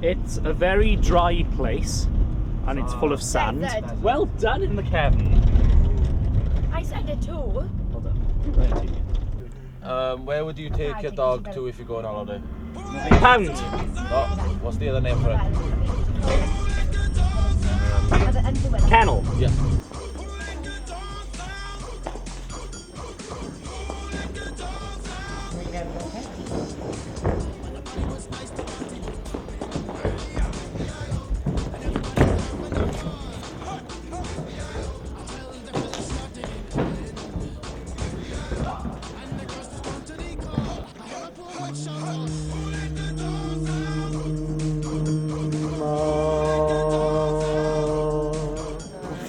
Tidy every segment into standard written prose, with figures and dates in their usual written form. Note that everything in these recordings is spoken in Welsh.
It's a very dry place and it's full of sand. Desert. Well done in the cefn. I said it too. Well done. Right, ti. Where would you take your dog to if you go on holiday? Pound. Oh, what's the other name for it? Kennel. Yeah.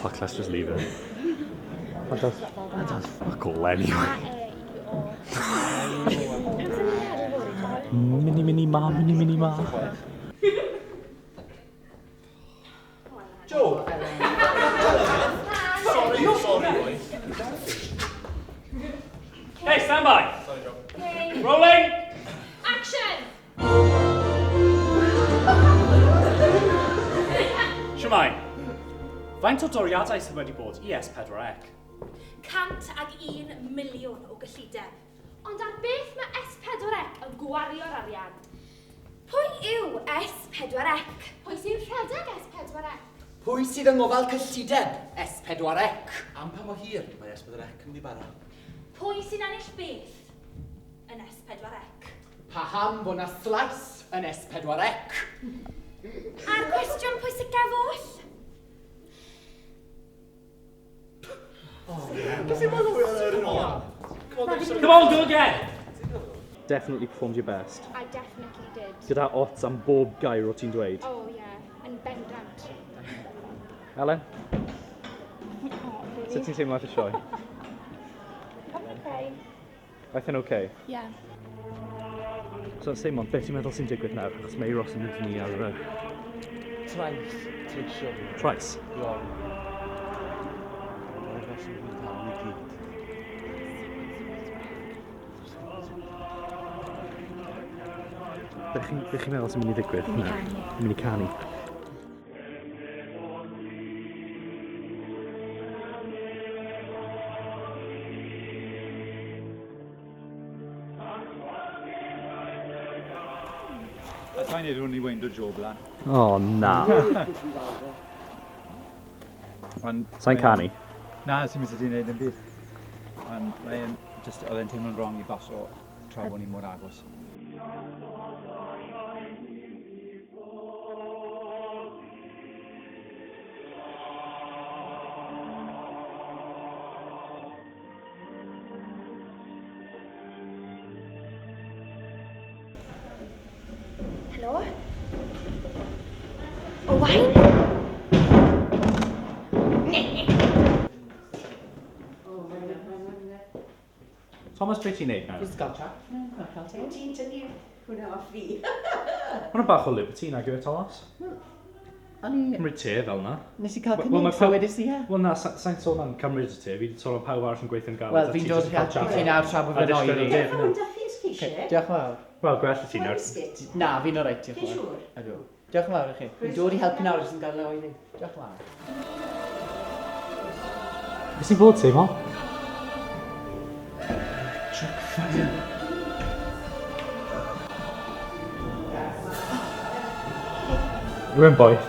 Fuck, let's just leave it. That does fuck all anyway. Mini mini ma, mini mini ma. Joe! Sorry, sorry. Hey, stand by. Sorry, Joe. Okay. Rolling. Action! Shwmae. Faint o doriadau sydd wedi bod i S4C? 101 miliwn o gyllideb. Ond ar beth mae S4C yn gwario'r arian? Pwy yw S4C? Pwy sy'n rhedeg S4C? Pwy sydd yng ngofal cyllideb S4C? Am pa mor hir mae S4C yn mynd i bara? Pwy sy'n ennill beth yn S4C? Paham bod na slice yn S4C? A'r cwestiwn pwysicaf oll? Come on, do again! Definitely performed your best. I definitely did. Gyda ots am bob gair o ti'n dweud. Oh yeah, yn bendant. Elen, Oh, really? sut ti'n teimlo at y sioe? Okay. I think okay. Yeah. So Simon, beth ti'n meddwl sy'n digwydd nawr? Achos mae Euros yn mynd ni ar Trais, treisio. trais. Iawn. Mae'r reswm fi'n dal i gyd. Be chi'n meddwl sy'n mynd i ddigwydd? Mynd i canu. Mynd i canu. A sa'n neud hwn i weindo Job lan. Oh, na. Ond... Sa'n canu? Na, sy'n mynd i wneud yn byd. Ond mae'n just, oedd e'n teimlo'n wrong i baso tra bod ni mor agos. Helo? Owain? Thomas, beth ti'n neud nawr? Just gael chat. Na, cael te. Ti'n tynnu hwnna off fi. Hwna bach o liberty nag yw e, Thomas? O'n i... Cymryd te fel na. Nes i cael Wel, cynnig, mae so pawb- wedes i ie. Wel na, sa'n sôn am cymryd y te, fi wedi sôn am pawb arall yn gweithio'n galed. Wel, a fi'n ti dod jyst yn cael i chat. chi nawr tra bod A fe'n disgwyl oeri. y te. Ocê, diolch yn fawr. Wel, gwell i ti nawr. Na, fi'n oreit, diolch yn fawr. Ydw. Diolch yn fawr i chi. Fi'n dod i helpu nawr, jyst yn gadael oeri. Diolch yn fawr. Beth sy'n bod, Simon? Check fire. Rwy'n boeth.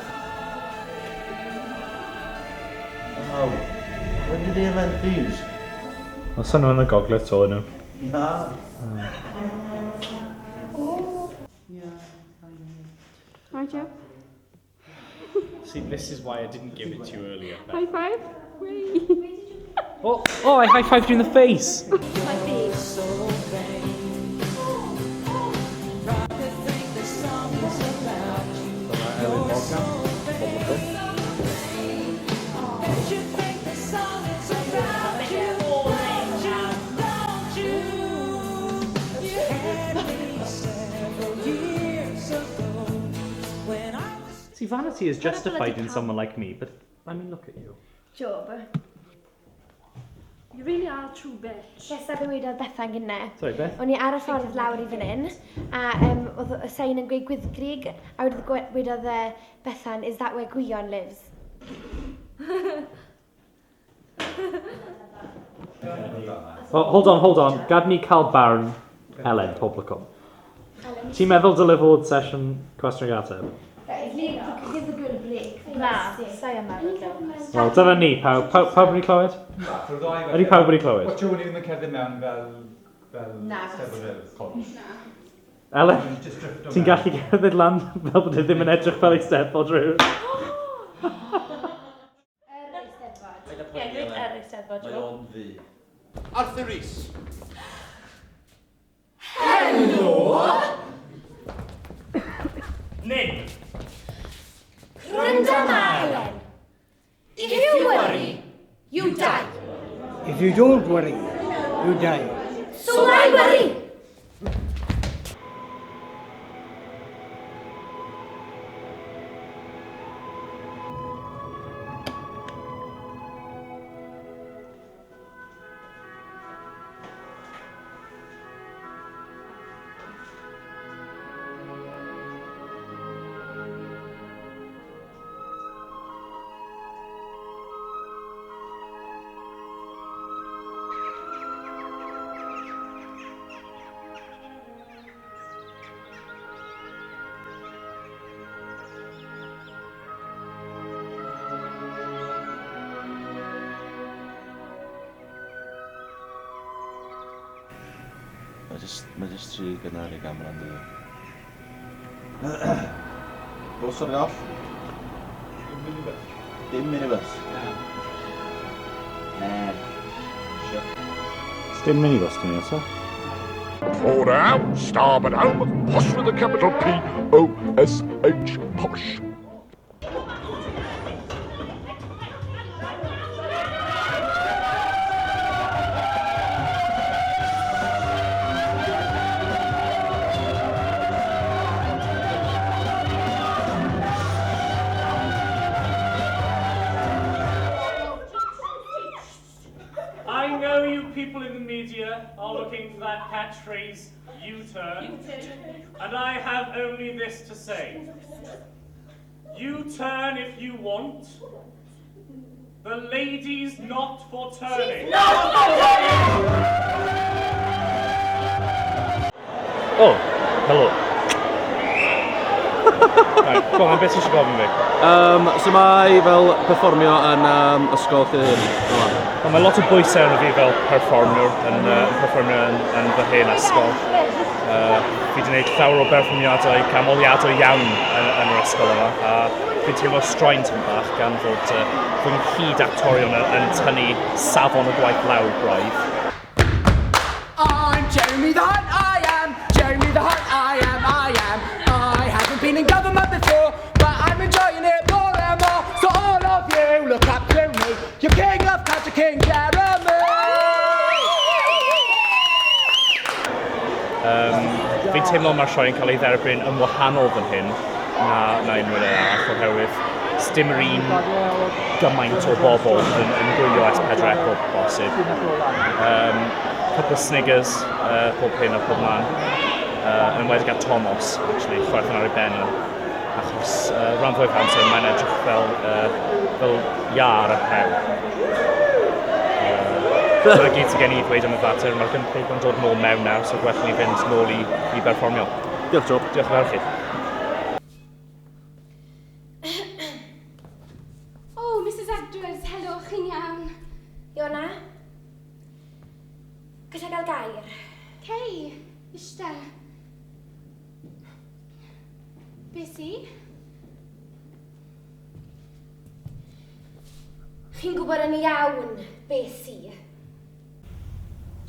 Oh, when did they invent these? Os nhw yn y gogledd to nhw. Na. Hi, Joe. See, this is why I didn't give it to you earlier. High five. Whee. Oh, I high-fived you in the face! My face. Dyma Elin Morgan. Pobl y Cwm. See, vanity is justified in someone like me, but I mean, look at you. Job. You really are a true bitch. Yes, a fe wedodd Bethan gynne. Sorry, beth? O'n i ar y ffordd lawr i fan hyn, a oedd y sign yn gweud Gwyddgrug, a wedodd Bethan, is that where Gwion lives? Oh, hold on, hold on. Gad ni cael barn Elen, pobl y cwm. Ti'n meddwl dyle fod sesiwn cwestiwn ag ateb? Give the girl a break. Na, sa'i yn meddwl dyle. Wel, dyna ni, pawb. Pawb wedi clywed? Ydy pawb wedi clywed? Wel, ti'n ddim yn cerdded mewn fel... fel Na. Steddfod Urdd. Elen, Just drifto ti'n mewn. gallu cerdded lan fel bod e ddim yn edrych fel eisteddfod rhyw? Yr Eisteddfod. Ie, dweud yr Eisteddfod, Mae Jo. o'n ddu. Arthur Rees. Nyn! Rynda ma, Elen. If you worry, you die. If you don't worry, you die. So why worry? Mae just rhy gynnar i gamera yn dydi. Bws ar goll? Dim minibus. Na. Shit. Dim minibus dyn ni, oes e? Fore out, starboard helm, posh with a capital P O S H, posh. I know you people in the media are looking for that catchphrase, U-turn, and I have only this to say. U-turn if you want. The lady's not for turning. Not for turning! Oh, hello. Right, go on, beth ti eisiau gofyn fi? So mae fel perfformio yn ysgol lle hyn? Wel, mae lot o bwysau arno fi fel perfformiwr yn perfformio yn fy hen ysgol. Fi wedi gwneud llawer o berfformiadau canmoliadau iawn yn yr ysgol yma, a fi'n teimlo straen tipyn bach gan fod fy nghyd-actorion yn tynnu safon y gwaith lawr braidd. I'm Jeremy the Hunt, I am Jeremy the Hunt, I am, I am. I haven't been in government before, but I'm enjoying it more and more. So all of you, look up to me. You're king of culture, King Jeremy. Fi'n teimlo mae'r sioe yn cael ei dderbyn yn wahanol fan hyn na unrhyw le arall, oherwydd sdim yr un gymaint o bobl yn gwylio S4C o bosib. Couple of sniggers, pob hyn a pob man. Yn enwedig at Thomas, actually, chwerthin ar ei ben o. Achos rhan fwyaf amser mae'n edrych fel iâr a rhew. Dyna gyd sydd gen i ddweud am y fater. Mae'r gynulleidfa'n dod nôl mewn nawr, so gwell ni fynd nôl i berfformio. Diolch, Joe. Diolch yn fawr chi. Oh, Mrs Edwards, helo, chi'n iawn? Iona? Galla gael gair? Cei, ishte. Be sy? Chi'n gwybod yn iawn be sy.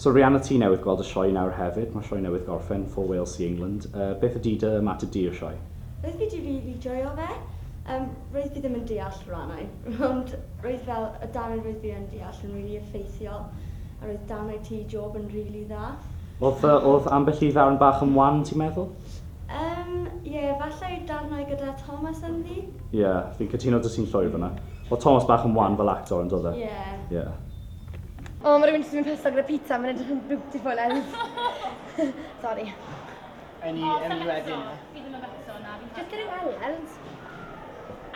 So Rhianna, ti newydd gweld y sioe nawr hefyd. Mae sioe newydd gorffen, For Wales See England. Beth ydy dy ymateb di i'r sioe? Roedd fi di really joio fe. Roedd fi ddim yn deall rhannau, ond roedd fel y darnau roedd fi yn deall yn really effeithiol, a roedd darnau ti Job yn really dda. Oedd ambell i ddarn bach yn wan, ti'n meddwl? Ie, yeah, falle darnau gyda Thomas ynddi. Ie, yeah, fi'n cytuno dy sy'n llwyr fyna. Oedd Thomas bach yn wan fel actor yn dod e? Ie. Ie. O, mae rhywun jyst yn mynd pesto gyda pizza, mae'n edrych yn beautiful, Els. Sorry. Ewn ni wedyn. Fi ddim yn becso na. Fi'n Just get it well, Els.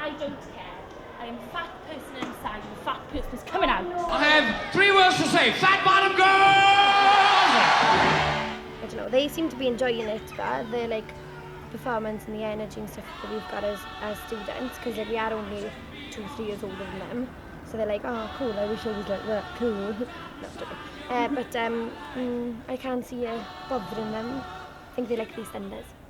I don't care. I am a fat person inside and the fat person is coming out. I have three words to say. Fat bottom girls! I don't know, they seem to be enjoying it, but the like performance and the energy and stuff that we've got as students, because like, we are only 2, 3 years older than them. So they're like, "Oh, cool, I wish I was like that, cool." No, joking. But I can't see it bothering them. I think they like the EastEnders.